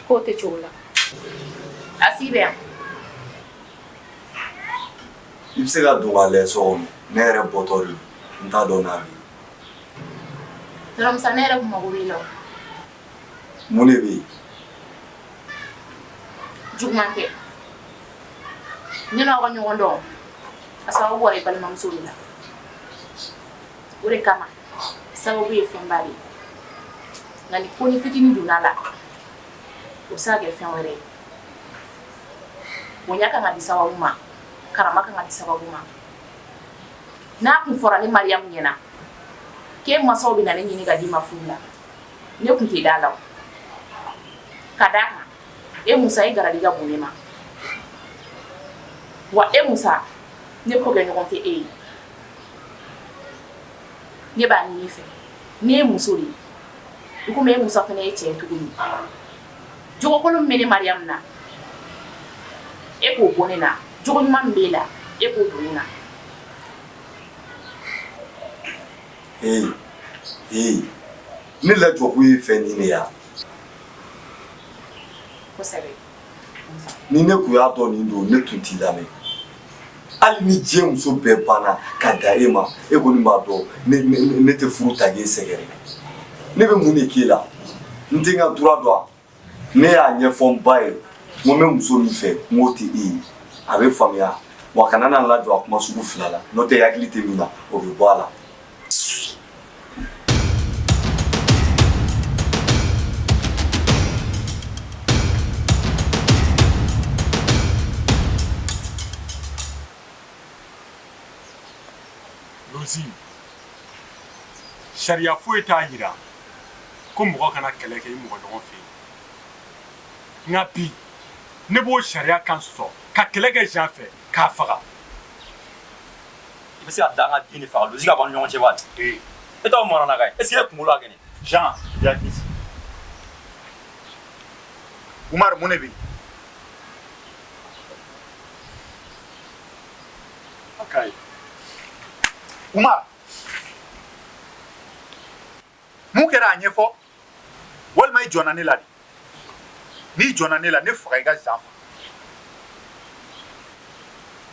K'o tɛ cogo la. Asi bɛ yan. I bɛ se ka don k'a lajɛ so kɔnɔ. Ne yɛrɛ bɔtɔ de don. N t'a dɔn n'a bɛ yen. Tonton Musa, ne yɛrɛ kun mago b'i la o. Mun de bɛ yen? Juguman tɛ. Ne n'aw ka ɲɔgɔn dɔn, a sababu bɔra i balimamuso de la. O de kama sababu ye fɛnba de ye. Nka ni ko ni fitinin donna a la, o bɛ se ka kɛ fɛn wɛrɛ ye. Bonya kan ka di sababu ma, karama kan ka di sababu ma. N'a kun fɔra ne Mariyamu ɲɛna k'e masaw bɛ na ne ɲini ka d'i ma furu la, ne kun tɛ da la o. Ka d'a kan e Musa e garadi ka bon ne ma. Wa e Musa ne kokɛɲɔgɔn tɛ e ye. Ne b'a ɲini i fɛ ne ye muso de ye i komi e Musa fana ye cɛ ye cogo min. Jogokolon min bɛ ne Mariyamu na e k'o bɔ ne na, jogo ɲuman min b'e la e k'o don ne na. Hey, hey, ne lajɔkun ye fɛn nin de ya. Kosɛbɛ. Ni ne kun y'a dɔn nin don, ne tun t'i lamɛn. Hali ni diɲɛ muso bɛɛ banna ka dan e ma, e kɔni b'a dɔn ne tɛ furu ta k'e sɛgɛrɛ. Ne bɛ mun de k'e la? N tɛ n ka droit dɔn wa? Ne y'a ɲɛfɔ n ba ye, n ko n bɛ muso min fɛ, n k'o tɛ e ye. A bɛ faamuya. Wa kana na n lajɔ a kuma sugu fila la, n'o tɛ i hakili tɛ min na, o bɛ bɔ a la. Lozi, sariya foyi t'a jira ko mɔgɔ kana kɛlɛ kɛ i mɔgɔ ɲɔgɔn fɛ yen. Nka bi, ne b'o sariya kan sɔsɔ ka kɛlɛ kɛ Jean fɛ k'a faga. I bɛ se ka danga den de faga Lozi ka bɔ an ni ɲɔgɔn cɛ wa? Ee. E t'aw marana ka ye. Est ce que e kunkolo ka kɛnɛ? Jean, i hakili sigi. Umaru, mun de bɛ yen? Akayi. Umaru. Mun kɛra a ɲɛfɔ? Walima i jɔnna ne la de? N'i jɔnna ne la, ne faga i ka Jean faga.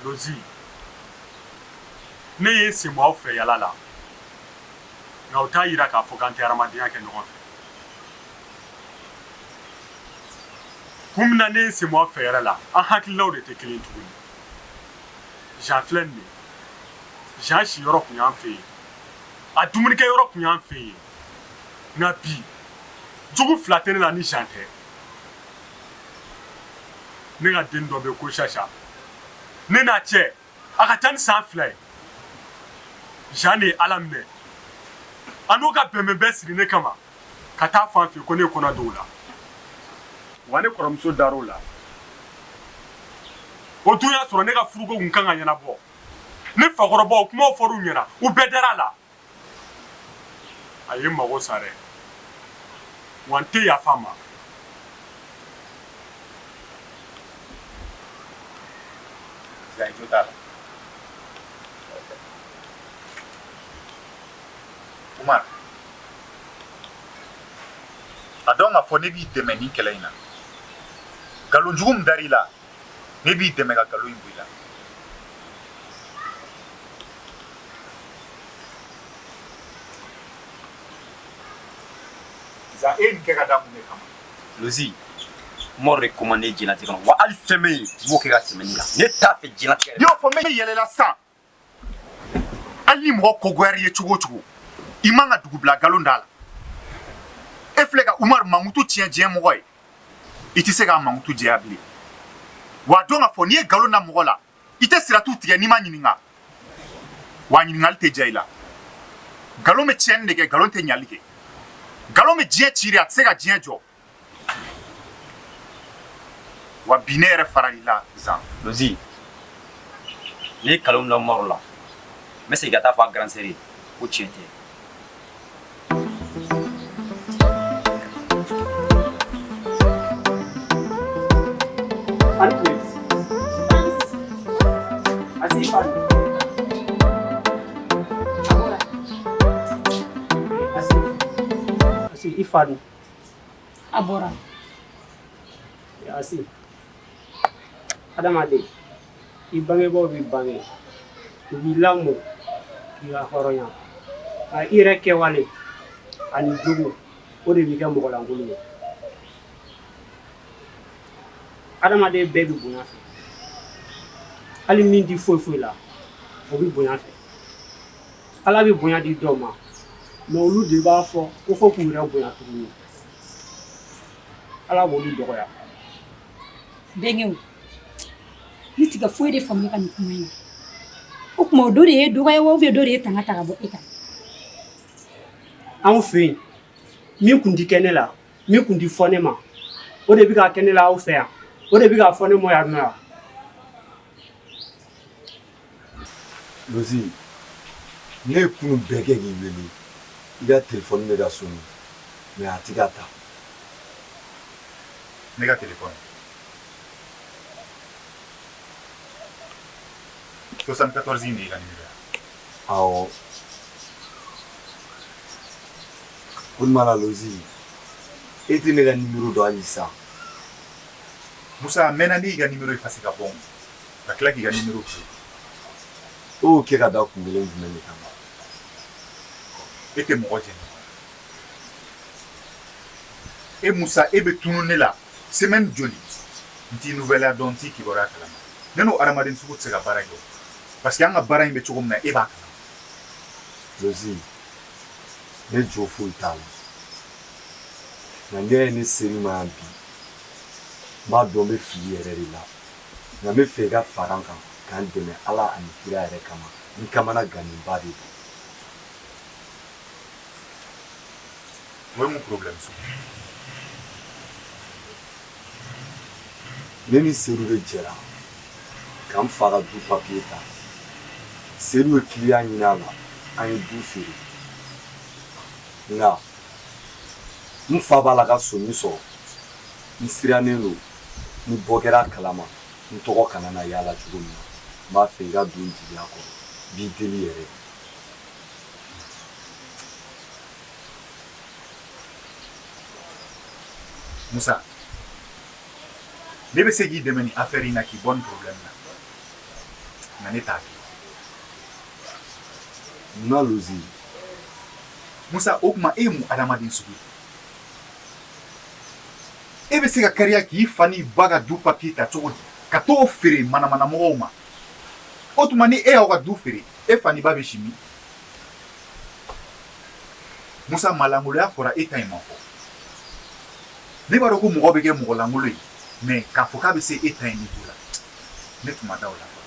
Lozi, ne ye n sen bɔ aw fɛ yala la, nka o t'a jira k'a fɔ k'an tɛ hadamadenya kɛ ɲɔgɔn fɛ. Kun min na ne ye n sen bɔ aw fɛ yɛrɛ la, an hakililaw de tɛ kelen tuguni. Jean filɛ nin ye, Jean siyɔrɔ tun y'an fɛ yen, a dumunikɛyɔrɔ tun y'an fɛ yen, nka bi jogo fila tɛ ne la ni Jean tɛ. Ne ka den dɔ bɛ ko Sasa, ne n'a cɛ a ka ca ni san 2 ye. Jean de ye Ala minɛ a n'o ka bɛnbɛnbɛn siri ne kama ka taa fɔ an fɛ ko ne ye kɔnɔ don o la. Wa ne kɔrɔmuso dar'o la. O dun y'a sɔrɔ ne ka furuko kun kan ka ɲɛnabɔ. Ne fakɔrɔbaw kumaw fɔr'u ɲɛna, u bɛɛ dara a la. A ye n mago sa dɛ, wa n tɛ yafa a ma. Zan, i jo t'a la. Umar, a dɔn k'a fɔ ne b'i dɛmɛ nin kɛlɛ in na. Nkalon jugu min dar'i la, ne b'i dɛmɛ ka nkalon in bɔ i la. Zan, e ye nin kɛ ka da mun de kama? Lozi, Umaru de ko man di ne ye diɲɛlatigɛ kɔnɔ wa hali fɛn bɛ yen n b'o kɛ ka tɛmɛ nin kan. Ne t'a fɛ diɲɛlatigɛ yɛrɛ. N'i y'o fɔ n bɛ yɛlɛ la sisan. Hali ni mɔgɔ ko goyar'i ye cogo o cogo, i man ka dugubila nkalon d'a la. E filɛ ka Umaru mankutu tiɲɛ diɲɛ mɔgɔ ye. I tɛ se k'a mankutu jɛya bilen. Wa a dɔn k'a fɔ n'i ye nkalon da mɔgɔ la, i tɛ siratu tigɛ n'i ma ɲininka. Wa ɲininkali tɛ diya i la. Nkalon bɛ tiɲɛni de kɛ, nkalon tɛ ɲali kɛ. Nkalon bɛ diɲɛ ci de, a tɛ se ka diɲɛ jɔ. Wa bi ne yɛrɛ faral'i la Zan. Lozi, ne ye nkalon da Umaru la, n bɛ segin ka taa fɔ a grande sœur ye ko tiɲɛ tɛ. Ani tile. Asi fa. Asi. Asi i fa dun? A bɔra. Asi, adamaden, i bangebaaw b'i bange, u b'i lamɔ k'i ka hɔrɔnya, nka i yɛrɛ kɛwale ani jogo, o de b'i kɛ mɔgɔlankolon ye. Adamaden bɛɛ bɛ bonya fɛ, hali min tɛ foyi foyi la, o bɛ bonya fɛ. Ala bɛ bonya di dɔw ma, mais olu de b'a fɔ ko fo k'u yɛrɛ bonya tuguni. Ala b'olu dɔgɔya. Bɛnkɛw, ne tɛ ka foyi de faamu e ka nin kuma in na. O tuma o dɔ de ye dɔgɔya wa ou bien dɔ de ye tanga ta ka bɔ e kan? Anw fɛ yen, min kun ti kɛ ne la, min kun ti fɔ ne ma, o de bɛ ka kɛ ne la aw fɛ yan, o de bɛ ka fɔ ne ma yan nɔ yan. Lozi, ne ye kunun bɛɛ kɛ k'i wele, i ka telefɔni bɛ ka sonner mais a tɛ ka ta. Ne ka telefɔni 74 in de y'i ka numéro ye? Awɔ. O tuma la Lozi, e tɛ ne ka numéro dɔn hali sisan. Musa, a mɛnna ne y'i ka numéro effacer ka bɔ n kun, ka tila k'i ka numéro créer. E y'o kɛ ka da kun kelen jumɛn de kama? E tɛ mɔgɔ jɛ ɲɔgɔn na. E Musa, e bɛ tunu ne la semaine joli, n t'i nouvelle dɔn, n t'i kibaruya kalama. Ne n'o hadamaden sugu tɛ se ka baara kɛ o. Parce que an ka baara in bɛ cogo min na, e b'a kalama. Lozi, ne jo foyi t'a la. Nka n'i y'a ye ne ser'i ma yan bi, n b'a dɔn n bɛ fili yɛrɛ de la. Nka n bɛ fɛ i ka fara n kan ka n dɛmɛ Ala ani kira yɛrɛ kama. N kamana gannenba de don. O ye mun problème sugu ye? Ne ni Sedu de jɛra ka n fa ka du papiye ta. Sedu ye kiliyan ɲini a la, an ye du feere. Nka n fa b'a la ka sɔmi sɔrɔ. N sirannen don ni bɔ kɛra a kalama, n tɔgɔ kana na y'a la cogo min na. N b'a fɛ i ka don jigiya kɔrɔ. N b'i deli yɛrɛ. Musa, ne bɛ se k'i dɛmɛ ni affaire in na k'i bɔ nin problème na, nka ne t'a kɛ. Munna Lozi? Musa, o tuma e ye mun adamaden sugu ye? E bɛ se ka kariya k'i fa n'i ba ka du papier ta cogo di ka t'o feere manamanamɔgɔw ma? O tuma ni e y'aw ka du feere, e fa n'i ba bɛ si min? Musa, malangoloya fɔra, e ta in ma fɔ. Ne b'a dɔn ko mɔgɔ bɛ kɛ mɔgɔ lankolon ye, mais k'a fɔ k'a bɛ se e ta in niveau la, ne tun ma da o la fɔlɔ.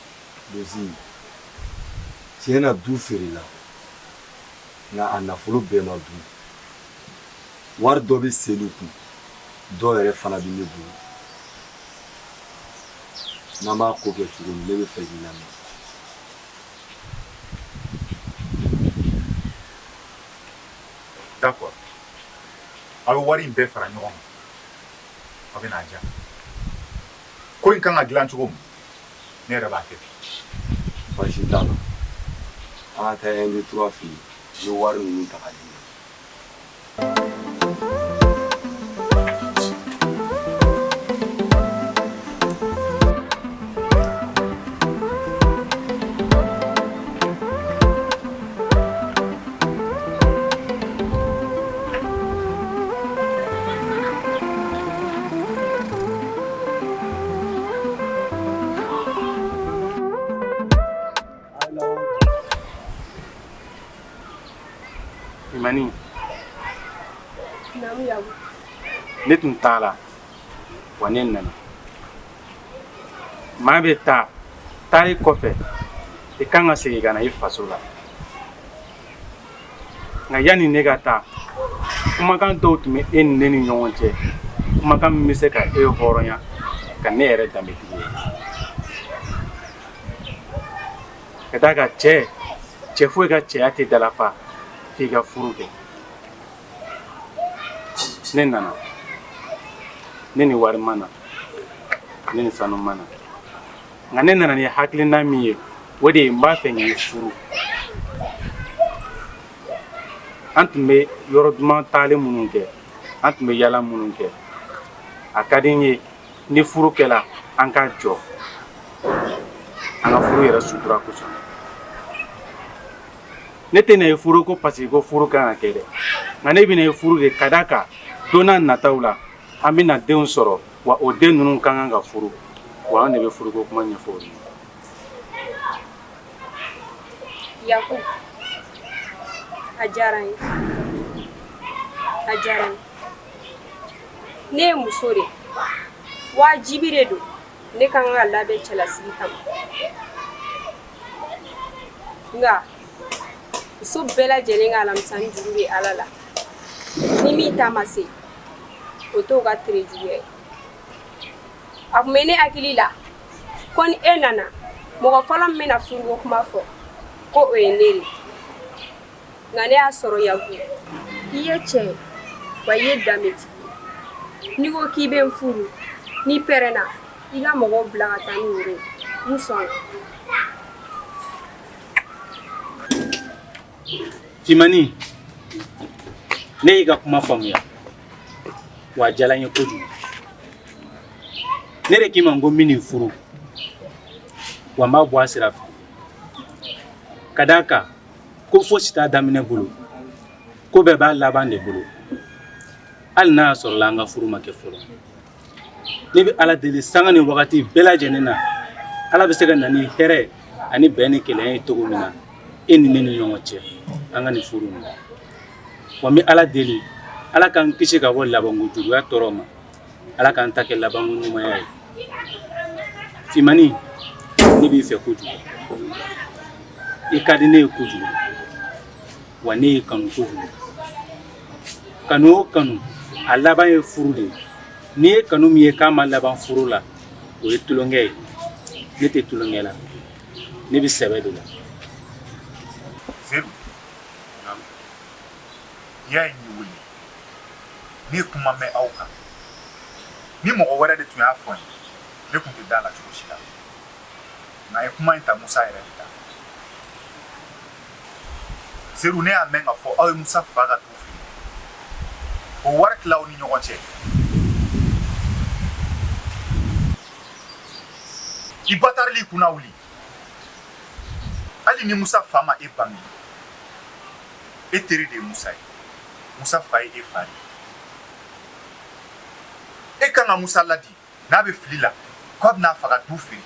Lozi, tiɲɛ na du feerela, nka a nafolo bɛɛ ma dun. Wari dɔ bɛ Sedu kun, dɔ yɛrɛ fana bɛ ne bolo. N'an b'a ko kɛ cogo min, ne bɛ fɛ k'i lamɛn. D'accord. Aw bɛ wari in bɛɛ fara ɲɔgɔn kan, aw bɛ n'a di yan. Ko in kan ka dilan cogo min, ne yɛrɛ b'a kɛ ten. Baasi t'a la. An ka taa 1 2 3 fɛ yen, n bɛ wari ninnu ta ka d'i ma. Imani. Ne tun taara wa ne nana. Maa bɛ taa taali kɔfɛ, i kan ka segin ka na i faso la. Nka yanni ne ka taa, kumakan dɔw tun bɛ e ni ne ni ɲɔgɔn cɛ, kumakan min bɛ se ka e hɔrɔnya ka ne yɛrɛ danbetigi ye. Ka d'a kan cɛ cɛ foyi ka cɛya tɛ dalafa f'i ka furu kɛ. Ne nana, ne ni wari ma na, ne ni sanu ma na, nka ne nana ni hakilina min ye, o de ye n b'a fɛ k'i furu. An tun bɛ yɔrɔ duman taalen minnu kɛ, an tun bɛ yala minnu kɛ, a ka di n ye Ni furu kɛla, an ka jɔ an ka furu yɛrɛ sutura kosɔn. Ne tɛ na i furu ko parce que ko furu kan ka kɛ dɛ, nka ne bɛna i furu de ka d'a kan don n'a nataw la an bɛna denw sɔrɔ, wa o den ninnu ka kan ka furu, wa an de bɛ furuko kuma ɲɛfɔ olu ye. Yaku, a diyara n ye, a diyara n ye. Ne ye muso de ye, wajibi de don ne ka kan ka labɛn cɛlasigi kama. Nka muso bɛɛ lajɛlen ka alamisani juru bɛ Ala la. Ni min ta ma se, o t'o ka tere juguya ye. A tun bɛ ne hakili la ko ni e nana, mɔgɔ fɔlɔ min bɛna furuko kuma fɔ, ko o ye ne de ye. Nka ne y'a sɔrɔ Yaku, i ye cɛ ye, wa i ye danbetigi ye. N'i ko k'i bɛ n furu, n'i pɛrɛnna, i ka mɔgɔw bila ka taa ni woro ye. N sɔnna. Fimani, ne y'i ka kuma faamuya, wa a diyara n ye kojugu. Ne de k'i ma ko n bɛ nin furu, wa n b'a bɔ a sira fɛ, ka d'a kan ko fosi t'a daminɛ bolo, ko bɛɛ b'a laban de bolo. Hali n'a y'a sɔrɔla an ka furu ma kɛ fɔlɔ, ne bɛ Ala deli sanga ni wagati bɛɛ lajɛlen na, Ala bɛ se ka na ni hɛrɛ ani bɛn ni kelenya ye cogo min na e ni ne ni ɲɔgɔn cɛ an ka nin furu in na. Wa n bɛ Ala deli, Ala k'an kisi ka bɔ labanko juguya tɔɔrɔ ma, Ala k'an ta kɛ labanko ɲumanya ye. Fimani, ne b'i fɛ kojugu, i ka di ne ye kojugu, wa ne y'i kanu kojugu. Kanu o kanu, a laban ye furu de ye. N'i ye kanu min ye k'a ma laban furu la, o ye tulonkɛ ye. Ne tɛ tulonkɛ la, ne bɛ sɛbɛ de la. Sedu, n'i y'a ye n y'i wele, ne ye kuma mɛn aw kan. Ni mɔgɔ wɛrɛ de tun y'a fɔ n ye, ne tun tɛ da la cogo si la. Nka a ye kuma in ta Musa yɛrɛ de da. Sedu, ne y'a mɛn k'a fɔ aw ye Musa fa ka du feere. O wari tila aw ni ɲɔgɔn cɛ. I batarili kunna wuli. Hali ni Musa fa ma e bange, e teri de ye Musa ye. Musa fa ye e fa de ye. E kan ka Musa ladi n'a bɛ fili la k'a bɛna a fa ka du feere.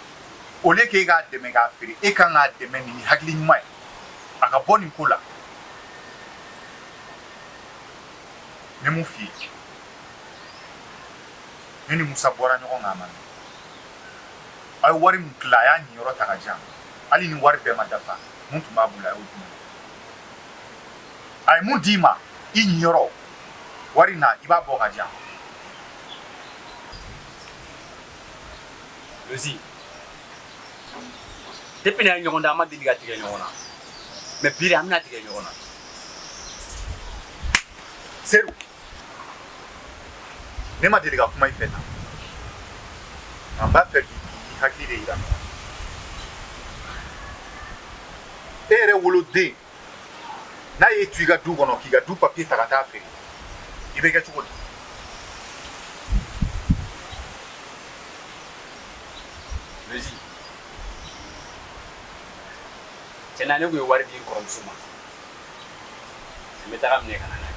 Au lieu k'e k'a dɛmɛ k'a feere, e kan k'a dɛmɛ ni hakili ɲuman ye a ka bɔ nin ko la. N bɛ mun f'i ye, ne ni Musa bɔra ɲɔgɔn kan a ma mɛn. Aw ye wari min tila, a y'a niyɔrɔ ta ka di yan. Hali ni wari bɛɛ ma dafa, mun tun b'a bolo, a y'o di ne ma. A ye mun d'i ma, i niyɔrɔ wari na, i b'a bɔ ka di yan. Lozi, depuis n'an ye ɲɔgɔn dan, an ma deli ka tigɛ ɲɔgɔn na. Mais bi de, an bɛna tigɛ ɲɔgɔn na. Sedu, ne ma deli ka kuma i fɛ tan. Nka n b'a fɛ bi k'i hakili de yira ɲɔgɔn na. E yɛrɛ woloden, n'a y'e to i ka du kɔnɔ k'i ka du papiye ta ka taa feere, i bɛ kɛ cogo di? Lozi, tiɲɛ na ne tun ye wari di n kɔrɔmuso ma. N bɛ taga minɛ ka na n'a ye.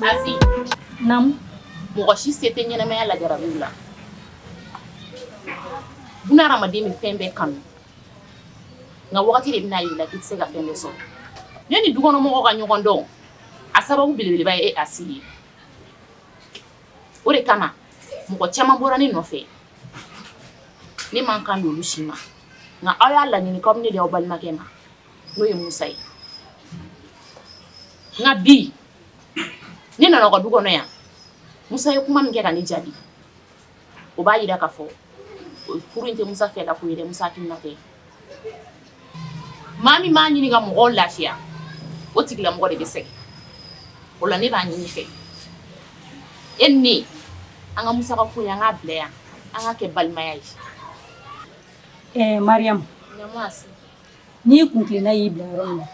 Asi. Naamu. Mɔgɔ si se tɛ ɲɛnamaya lajarabiw la. Buna hadamaden bɛ fɛn bɛɛ kanu. Nka wagati de bɛna yir'i la k'i tɛ se ka fɛn bɛɛ sɔrɔ. Ne ni dukɔnɔmɔgɔw ka ɲɔgɔn dɔn, a sababu belebeleba ye e Asi ye. O de kama mɔgɔ caman bɔra ne nɔfɛ. Ne man kan d'olu si ma, nka aw y'a laɲini k'aw bɛ ne di aw balimakɛ ma, n'o ye Musa ye. Nka bi ne nana aw ka du kɔnɔ yan, Musa ye kuma min kɛ ka ne jaabi, o b'a yira k'a fɔ furu in tɛ Musa fɛla ko ye dɛ, Musa hakilina tɛ. Maa min b'a ɲini ka mɔgɔw lafiya, o tigilamɔgɔ de bɛ sɛgɛn. O la ne b'a ɲini i fɛ, e ni ne, an ka Musa ka ko ye, an k'a bila yan, an k'a kɛ balimaya ye. Ɛɛ Mariam, n'i kuntilenna y'i bila yɔrɔ min na,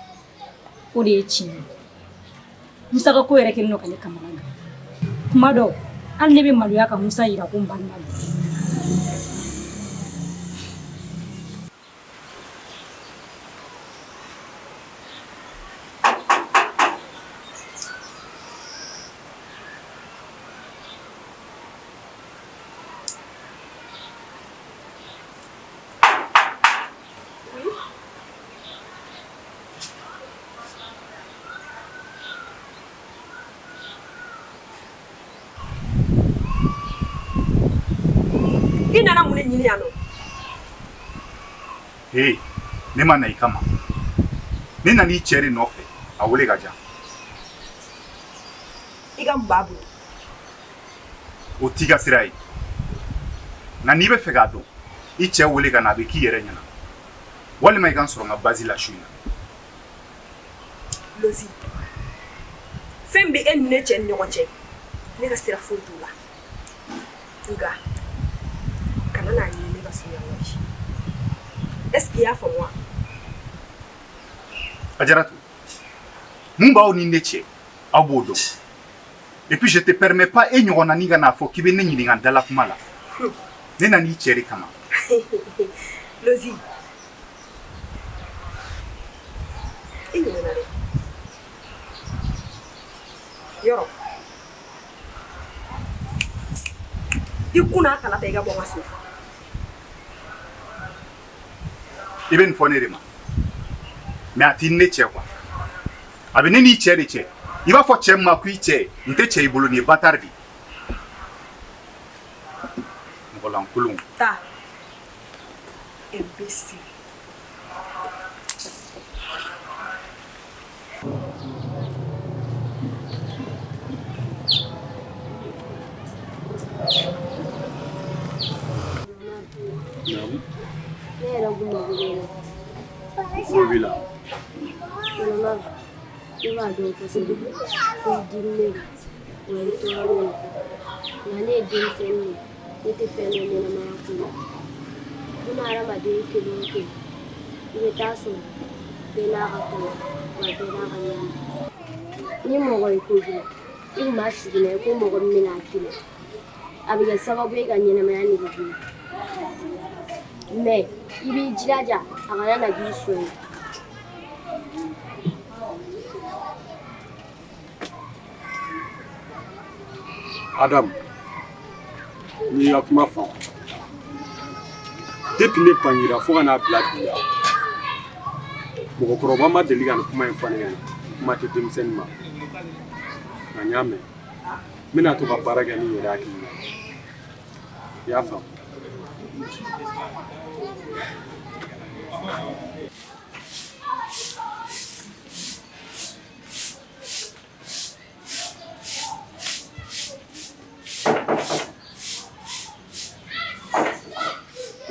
o de ye tiɲɛ ye. Musa ka ko yɛrɛ kɛlen don ka ne kamana gan. Kuma dɔ, hali ne bɛ maloya ka Musa yira ko n balima don. I nana mun de ɲini yan nɔ? Hey, ne ma na i kama. Ne nana i cɛ de nɔfɛ. A wele ka di yan. I ka mun b'a bolo? O t'i ka sira ye. Nka n'i bɛ fɛ k'a dɔn, i cɛ wele ka na, a bɛ k'i yɛrɛ ɲɛna. Walima i ka n sɔrɔ n ka base la su in na. Lozi, fɛn bɛ e ni ne cɛ ni ɲɔgɔn cɛ, ne ka sira foyi t'o la. Nka kana n'a ɲini ne ka so yan nɔ bi. Est ce que i y'a faamu wa? Ajaratu, mun b'aw ni ne cɛ, aw b'o dɔn. Et puis je te permets pas e ɲɔgɔnnanin ka n'a fɔ k'i bɛ ne ɲininka n dala kuma la. Ne nana i cɛ de kama. Lozi, i ɲinɛna dɛ. Yɔrɔ, i kun n'a kala ta i ka bɔ n ka so. I bɛ nin fɔ ne de ma. Mais a t'i ni ne cɛ quoi. A bɛ ne n'i cɛ de cɛ. I b'a fɔ cɛ min ma ko i cɛ, n tɛ cɛ i bolo, nin ye bâtard de ye. Mɔgɔlankolon. Taa. Imbécile. Ne yɛrɛ kun mago b'e la. Ko b'i la. Ne b'a dɔn kosɛbɛ ko i diminen don wa i tɔɔrɔlen don, nka ne ye denmisɛnnin de ye, ne tɛ fɛn dɔn ɲɛnamaya ko la. Buna hadamaden kelen o kelen, i bɛ taa sɔrɔ bɛɛ n'a ka ko wa bɛɛ n'a ka ɲani. Ni mɔgɔ ye ko k'i la, i kun b'a sigi n'a ye ko mɔgɔ min bɛna a k'i la, a bɛ kɛ sababu ye ka ɲɛnamaya nege b'i la. Mais i b'i jilaja a kana na k'i sɔn ye. Adam, n y'i ka kuma faamu. Depuis ne bangira fo ka n'a bila bi la, mɔgɔkɔrɔba ma deli ka nin kuma in fɔ ne ɲɛna, kuma tɛ denmisɛnnin ma. Nka n y'a mɛn, n bɛna to ka baara kɛ ni n yɛrɛ hakilina ye. I y'a faamu?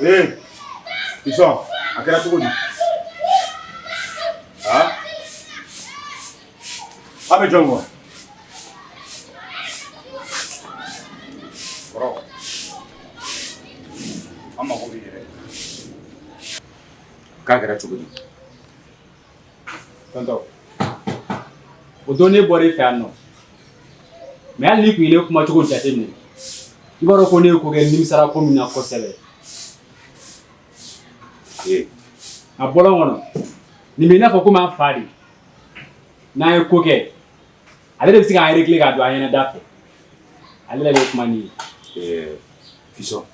Ee Fisɔn, a kɛra cogo di? Aa a bɛ jɔn kɔ? Kɔrɔ, an mago b'i yɛrɛ. K'a kɛra cogo di? Tonton, o don ne bɔra e fɛ yan nɔ, mais hali n'i tun ye ne kumacogo jateminɛ, i b'a dɔn ko ne ye ko kɛ n nimisara ko min na kosɛbɛ. Ee. A bɔlɔn kɔnɔ, nin bɛ i n'a fɔ komi an fa de. N'an ye ko kɛ, ale de bɛ se k'an régler k'a don an ɲɛna da fɛ. Ale de bɛ kuma n'i ye. Ɛɛ Fisɔn,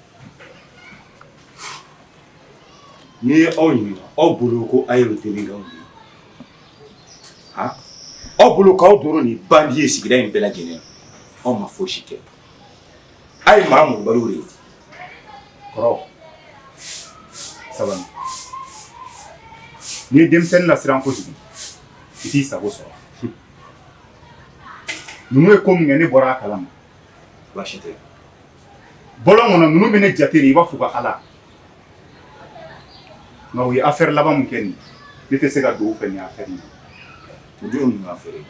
n'i ye aw ɲininka, aw bolo ko a ye délinquant de ye. Han? Aw bolo k'aw dɔrɔn de ye bandit ye sigida in bɛɛ lajɛlen na. Aw ma fosi kɛ. A ye maa mɔgɔbaliw de ye. Kɔrɔ, Sabali, n'i ye denmisɛnnin lasiran kojugu, i t'i sago sɔrɔ. Ninnu ye ko min kɛ, ne bɔra a kalama. Baasi tɛ. Bɔlɔn kɔnɔ, ninnu bɛ ne jate de i b'a fɔ ka ala. Nka u ye affaire laban min kɛ nin, ne tɛ se ka don u fɛ nin affaire in na. O dun ye mun affaire ye?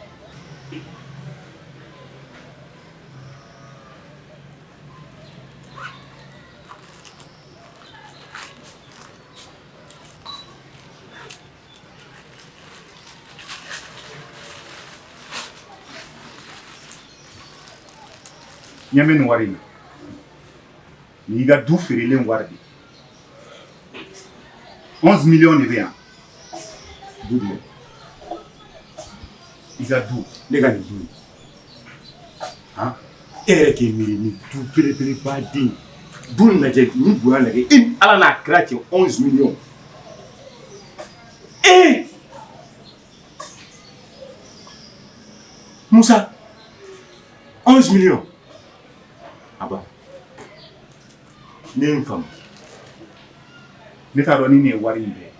Ɲɛ bɛ nin wari in na, nin y'i ka du feerelen wari de ye. 11 millions de bɛ yan. Du jumɛn? I ka du. Ne ka nin du in han, e yɛrɛ k'i miiri nin du belebeleba den du nin lajɛ, nin bonya lajɛ, e ni Ala n'a kira cɛ, 11 millions. Ee Musa, 11 millions, a ban. Ne ye n faamu. Ne t'a dɔn ni nin ye wari in bɛɛ ye,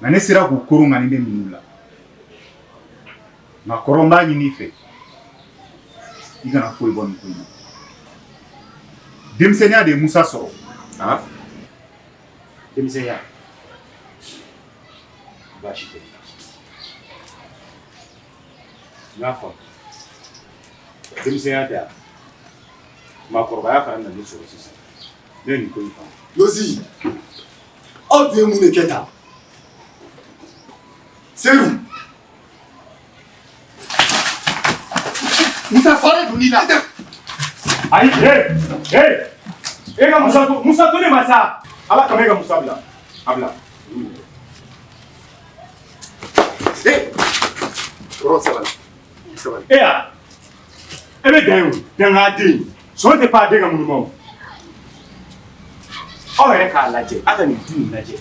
nka ne sera k'u koron ka ni ne minɛ u la. Nka kɔrɔ, n b'a ɲini i fɛ, i kana foyi bɔ nin ko in na. Denmisɛnninya de ye Musa sɔrɔ. Han, denmisɛnya, baasi tɛ, n y'a faamu. Denmisɛnya tɛ yan, maakɔrɔbaya fana nana ne sɔrɔ sisan. Ne ye nin ko in faamu. Lozi, aw tun ye mun de kɛ tan? Seyidu! Musa, fa de donn'i la. Ayi, ee ee, e ka Musa to, Musa to ne ma sa. Ala kama, e ka Musa bila, a bila. Ee, kɔrɔ, sabali sabali. E ya, e bɛ dan ye o, dangaden sɔn tɛ pan a den ka munuma o. Aw yɛrɛ k'a lajɛ, aw ka nin du in lajɛ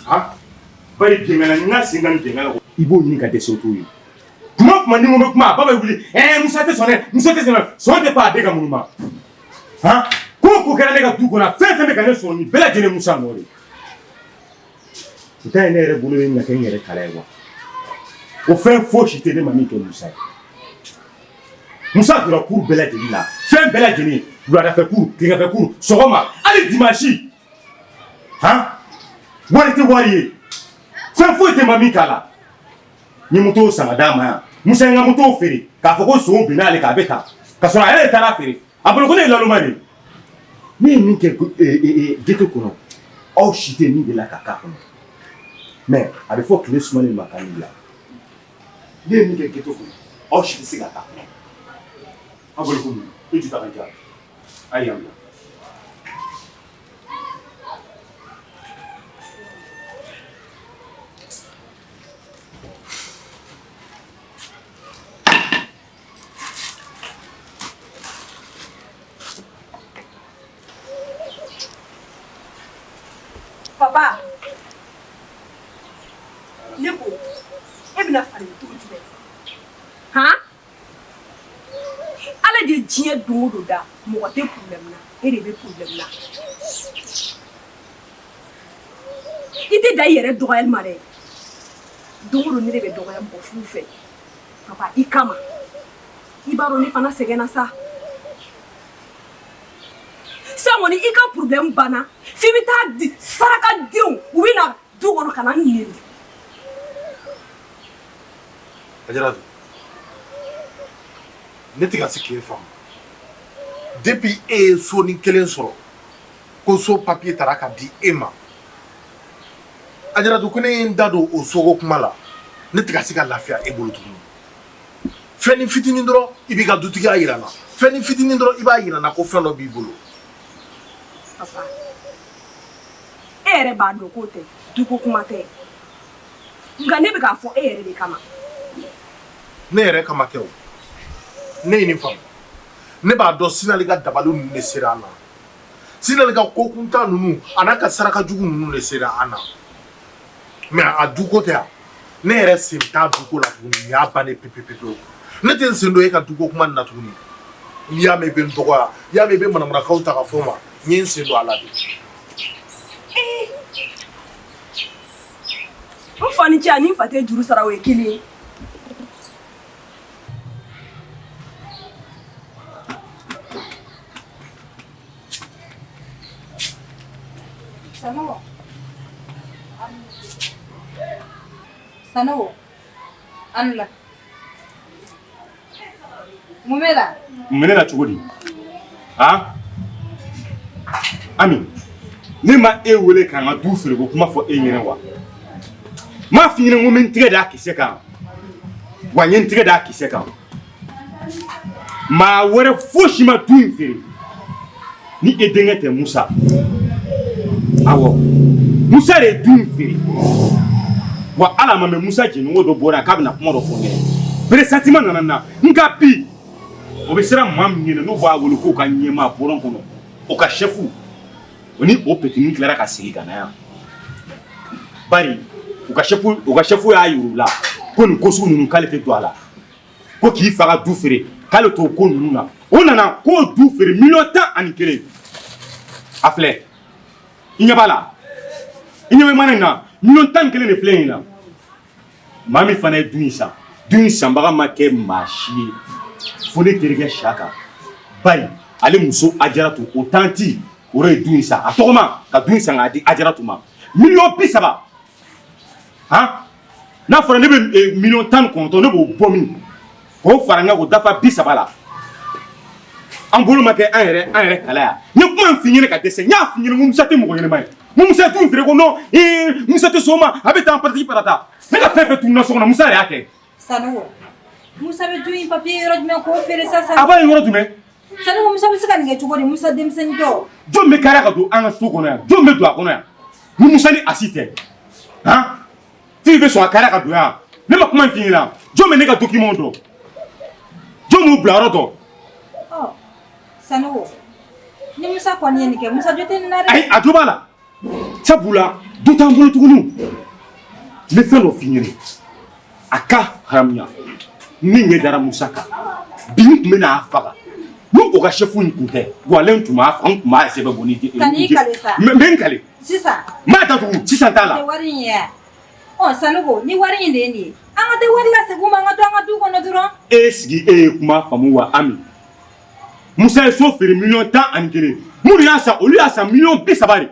han. Bari dengana n ka sen ka nin dengana, i b'o ɲini ka dɛsɛ, o t'o ye. Kuma o kuma ni n ko n bɛ kuma, a ba bɛ wuli: ɛɛ, Musa tɛ sɔn dɛ, Musa tɛ sɔn dɛ. Sɔn tɛ pan a den ka munuma han. Ko o ko kɛra ne ka du kɔnɔ, fɛn fɛn bɛ ka ne sɔrɔ, nin bɛɛ lajɛlen Musa nɔ de. O ta ye ne yɛrɛ bolo ye ka kɛ n yɛrɛ kala ye wa. O fɛn fosi tɛ ne ma min kɛ Musa ye. Musa donna cours bɛɛ lajɛlen la, fɛn bɛɛ lajɛlen, wuladafɛ cours, tileganfɛ cours, sɔgɔma, hali dimanche han. Wari tɛ wari ye, fɛn foyi tɛ ma min k'a la. N ye moto san ka d'a ma yan. Musa ye n ka moto feere k'a fɔ ko son binna ale kan, a bɛ tan, ka sɔrɔ a yɛrɛ de taara feere. A bolo ko ne ye laloma de ye. Ne ye min kɛ ghetto kɔnɔ, aw si tɛ min delila ka k'a kɔnɔ. Mais a bɛ fɔ tile sumalen ma k'a bila. Ne ye min kɛ ghetto kɔnɔ, aw si tɛ se ka k'a kɔnɔ. Aw bolo ko mun? E ju ta ka jan, a ye yan bila. Papa, ne ko e bɛna falen cogo jumɛn han? Ala de ye diɲɛ don o don da, mɔgɔ tɛ problème na, e de bɛ problème na. I tɛ da i yɛrɛ dɔgɔyali ma dɛ. Don o don ne de bɛ dɔgɔya mɔgɔ fuw fɛ. Papa, i kama, i b'a dɔn ne fana sɛgɛnna sa. Sisan kɔni, i ka problème banna f'i bɛ taa di sarakadenw, u bɛ na du kɔnɔ ka na n neni. Ajaratu, ne tɛ ka se k'e faamu. Depuis e ye sonin kelen sɔrɔ ko so papiye taara ka di e ma, Ajaratu, ko ne ye n da don o soko kuma la, ne tɛ ka se ka lafiya e bolo tuguni. Fɛnnin fitinin dɔrɔn, i b'i ka dutigiya yira n na. Fɛnnin fitinin dɔrɔn, i b'a yira n na ko fɛn dɔ b'i bolo. Papa, e yɛrɛ b'a dɔn k'o tɛ duko kuma tɛ, nka ne bɛ k'a fɔ e yɛrɛ de kama. Ne yɛrɛ kama tɛ o, ne ye nin faamu. Ne b'a dɔn Sinali ka dabali ninnu de sera an na. Sinali ka ko kuntan ninnu a n'a ka saraka jugu ninnu de sera an na. Mais a duko tɛ yan, ne yɛrɛ sen t'a duko la tuguni. Nin y'a bannen pewu pewu. Ne tɛ n sen don e ka duko kuma nin na tuguni. N'i y'a mɛn i bɛ n dɔgɔya, i y'a mɛn i bɛ manamanakaw ta ka fɔ n ma. N ye n sen don a la de. N fa ni ce ani n fa tɛ juru sara, o ye kelen ye. Sanogo, Sanogo, an la mun b'e la? Mun bɛ ne la cogo di? Han, Ami, ne ma e wele k'an ka du feere ko kuma fɔ e ɲɛna wa? N m'a f'i ɲɛna ko n bɛ n tɛgɛ d'a kisɛ kan wa? N ye n tɛgɛ d'a kisɛ kan. Maa wɛrɛ fosi ma du in feere ni e denkɛ tɛ, Musa. Awɔ, Musa de ye du in feere. Wa ala ma mɛn, Musa jɛɲɔgɔn dɔ bɔra yan k'a bɛna kuma dɔ fɔ n ɲɛna. Pressentiment nana n na nka bi o bɛ siran maa min ɲɛna, n'o b'a wele k'o ka ɲɛmaa bɔlɔn kɔnɔ, o ka sɛfu, o ni o petinin tilara ka segin ka na yan, bari u ka sɛfu y'a yir'u la ko nin ko sugu ninnu, k'ale tɛ don a la, ko k'i fa ka du feere, k'ale t'o ko ninnu na. O nana k'o du feere miliyɔn 11. A filɛ, i ɲɛ b'a la, i ɲɛ bɛ mana in na, miliyɔn 11 de filɛ nin na. Maa min fana ye du in san, du in sanbaga ma kɛ maa si ye fo ne terikɛ Saka, bari ale muso Ajaratu, o tanti, o de ye du in san a tɔgɔma, ka du in san k'a di Ajaratu ma miliyɔn 30. Han, n'a fɔra ne bɛ miliyɔn 19, ne b'o bɔ min k'o fara n kan k'o dafa 30 la, an bolo ma kɛ an yɛrɛ kala yan. N ye kuma in f'i ɲɛna ka dɛsɛ. N y'a f'i ɲɛna ko Musa tɛ mɔgɔ ɲɛnama ye, n ko Musa ye du in feere, ko non, ee, Musa tɛ sɔn o ma, a bɛ tan, patati patata. Ne ka fɛn fɛn tununna so kɔnɔ, Musa de y'a kɛ. Sanogo, Musa bɛ du in papier yɔrɔ jumɛn k'o feere sa? A b'a ye yɔrɔ jumɛn? Sanogo, Musa bɛ se ka nin kɛ cogo di? Musa denmisɛnnin tɔ. Jɔn bɛ kariya ka don an ka so kɔnɔ yan? Jɔn bɛ don a kɔnɔ yan ni Musa ni Asi tɛ? Han, Fifi bɛ sɔn ka kariya ka don yan? Ne ma kuma in f'i ɲɛna? Jɔn bɛ ne ka document dɔn? Jɔn b'u bila yɔrɔ dɔn? Ɔ Sanogo, ni Musa kɔni ye nin kɛ, Musa jo tɛ nin na dɛ. Ayi, a jo b'a la, sabula du t'an bolo tuguni. N bɛ fɛn dɔ f'i ɲɛna, a ka haramuya. Min ɲɛ dara Musa kan bi, n tun bɛ n'a faga n'o o ka sɛfu in tun tɛ. Wa ale tun b'a n tun b'a sɛbɛn bɔ ni Ka n'i kale sa. N bɛ n kale. Sisan. N b'a datugu sisan t'a la. Tɛ wari in ye wa? Ɔ Sanogo, ni wari in de ye nin ye, an ka tɛ wari lasegin u ma, an ka to an ka du kɔnɔ dɔrɔn. E sigi, e ye kuma faamu wa? Ami, Musa ye so feere miliyɔn 11. Minnu y'a san, olu y'a san miliyɔn 30 de.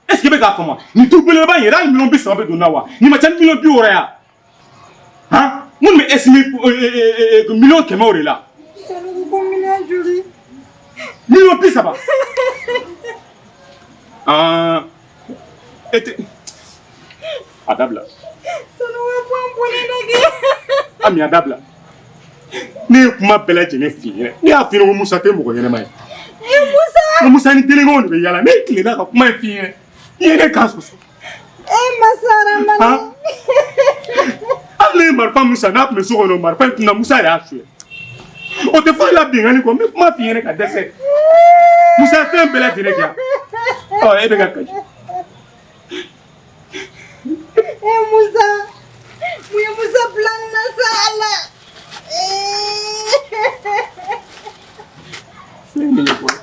Est ce que i bɛ k'a faamu? Nin du belebeleba in yɛrɛ, hali miliyɔn 30 bɛ don na wa? Nin ma ca ni miliyɔn 60 ye han? Minnu bɛ estimé miliyɔn 100 de la. Sanogo, ko miliyɔn joli? Miliyɔn 30. Aa, e tɛ a dabila. Sanogo, fɔ an bɔnɛ dɔ kɛ. Ami, a dabila. Ne ye kuma bɛɛ lajɛlen f'i ɲɛna. Ne y'a f'i ɲɛna ko Musa tɛ mɔgɔ ɲɛnama ye. E Musa. Ko Musa ni délinquant de bɛ yala. Ne tilenna ka kuma in f'i ɲɛna, i ye ne kan sɔsɔ. E masa Ramani. Han, hali ne ye marifa min san, n'a tun bɛ so kɔnɔ, marifa in tununa, Musa de y'a suɲɛ. O tɛ foyi la binkanni kɔ. N bɛ kuma f'i ɲɛna ka dɛsɛ. Musa ye fɛn bɛɛ lajɛlen kɛ. Ɔ, e bɛ ka kasi. E Musa. Mun ye Musa bila nin na sa Ala? Fɛn min ye fɔlɔ,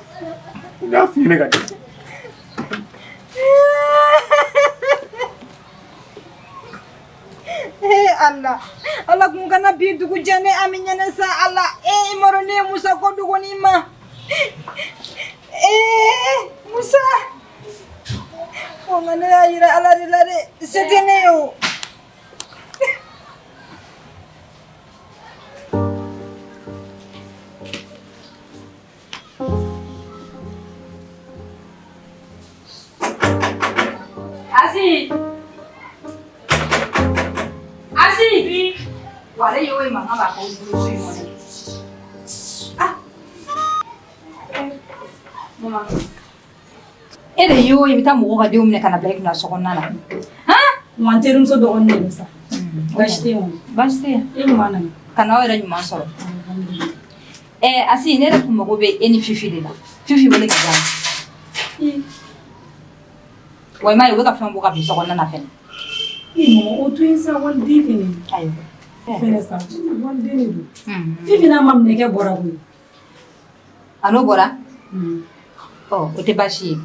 n y'a f'i ɲɛna ka dɛsɛ. Ee Ala, Ala kun kana bi dugu jɛ ne Ami ɲɛnɛ sa Ala. Ee, i m'a dɔn ne ye Musa ko dɔgɔnin ma. Ee Musa. Ɔ, nka ne y'a yira Ala de la dɛ. Se tɛ ne ye o. Asi! Asi! Wa ale y'o ye mankan b'a k'aw bolo so in kɔnɔ. Ah! Mama. E de y'o ye i bɛ taa mɔgɔw ka denw minɛ ka na bila i kunna so kɔnɔna na. Han? Wa n terimuso dɔgɔnin de don sa. Baasi tɛ yen o. Baasi tɛ yen. E ɲuman nana. Ka n'aw yɛrɛ ɲuman sɔrɔ. Ɛ Asi, ne yɛrɛ kun mago bɛ e ni Fifi de la. Fifi wele ka di yan. Wa i m'a ye u bɛ ka fɛn bɔ ka bin so kɔnɔna na fɛnɛ. Ee mama, o to yen sa, waliden fɛnɛ. Ayiwa. Fɛnɛ sa, waliden de don. Fifi n'a ma minɛ kɛ bɔra koyi. A n'o bɔra? Ɔ, o tɛ baasi ye.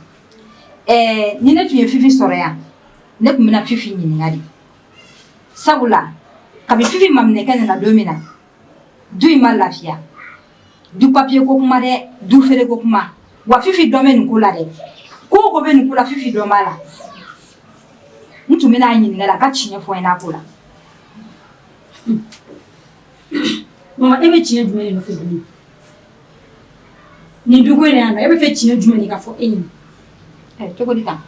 Ɛɛ, ni ne tun ye Fifi sɔrɔ yan, ne tun bɛna Fifi ɲininka de. Sabula, kabi Fifi maminɛkɛ nana don min na, du in ma lafiya. Du papiye ko kuma dɛ, du feere ko kuma. Wa Fifi dɔn bɛ nin ko la dɛ. Ko o ko bɛ nin ko la, Fifi dɔn b'a la. N tun bɛna a ɲininka de, a ka tiɲɛ fɔ n ɲɛna a ko la. Mama, e bɛ tiɲɛ jumɛn de nɔfɛ bilen? Nin dugu in na yan nɔ, e bɛ fɛ tiɲɛ jumɛn de ka fɔ e ɲɛna? Ɛ, cogo di tan?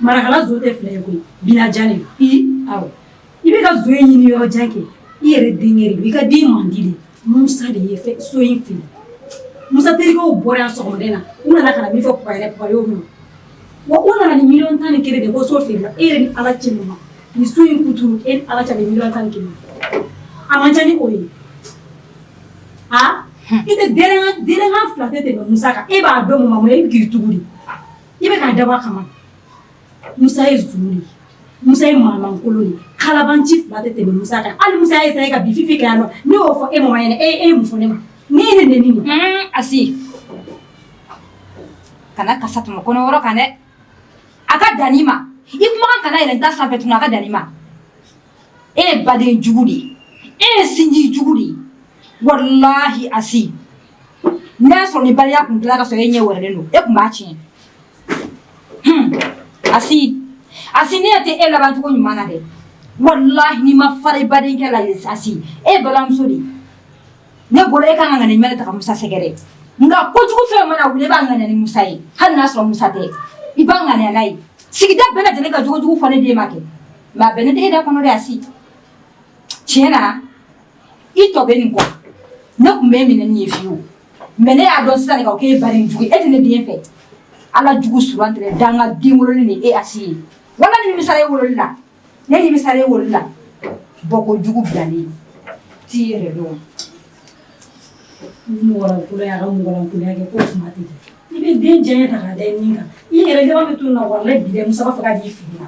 Marakala zon tɛ fila ye koyi, binajan de don. I? Awɔ. I bɛ ka zon in ɲini yɔrɔ jan kɛ, i yɛrɛ denkɛ de don, i ka den mandi de. Musa de ye fɛ so in feere. Musa terikɛw bɔra yan sɔgɔmada in na, u nana ka na min fɔ papa yɛrɛ, papa y'o mɛn. Wa u nana ni miliyɔn 11 de ko so feerela. E yɛrɛ ni Ala cɛ mama, nin so in kuturu, e ni Ala cɛ a bɛ miliyɔn 11. A man ca ni o ye. A i tɛ délinquant fila tɛ tɛmɛ Musa kan. E b'a dɔn mama, e bɛ k'i tugu de. I bɛ k'a dabɔ a kama. Musa ye zon de ye. Musa ye maalankolon de ye. Kalabanci fila tɛ tɛmɛ Musa kan. Hali Musa y'a essayé ka bi Fifi kɛ yan nɔ. Ne y'o fɔ e mama ɲɛna, e ye mun fɔ ne ma? Ne ye ne nɛni de. Asi. Kana kasa tɔmɔ kɔnɔyɔrɔ kan dɛ. A ka dan i ma. I kumakan kana yɛlɛn ta sanfɛ tuguni, a ka dan i ma. E ye baden jugu de ye. E ye sinji jugu de ye. Walahi Asi. N'a y'a sɔrɔ ni baliya kun dilan ka sɔrɔ e ɲɛ wɛrɛlen don, e kun b'a tiɲɛ. Asi. Asi, ne ɲɛ tɛ e laban cogo ɲuman na dɛ. Walahi n'i ma fara i badenkɛ la Asi, e ye balimamuso de ye. Ne bolo e kan ka ŋaniya ɲuman de ta ka Musa sɛgɛrɛ. Nka kojugu fɛn mana wuli, e b'a ŋaniya ni Musa ye. Hali n'a sɔrɔ Musa tɛ, i b'a ŋaniya n'a ye. Sigida bɛɛ lajɛlen ka jogojugu fɔ ne den ma kɛ. Mais a bɛnnen tɛ e da kɔnɔ dɛ Asi. Tiɲɛ na, i tɔ bɛ nin kɔ. Ne tun bɛ minɛ nin ye fiyewu. Mais ne y'a dɔn sisan de k'a fɔ k'e ye baden jugu ye. E tɛ ne den fɛ. Ala jugu suran tɛrɛ danga den wololen de ye e Asi ye. Wala ni nimisara e wololi la. Ne nimisara e wololi la. Bɔ ko jugu bilalen. T'i yɛrɛ dɔn. Ni mɔgɔlankolon y'a ka mɔgɔlankolonya kɛ, k'o kuma tɛ kɛ. I bɛ den diyaɲɛ ta k'a da i nin kan. I yɛrɛ laban bɛ to na, walahi bi dɛ, Musa b'a fɔ k'a b'i fili.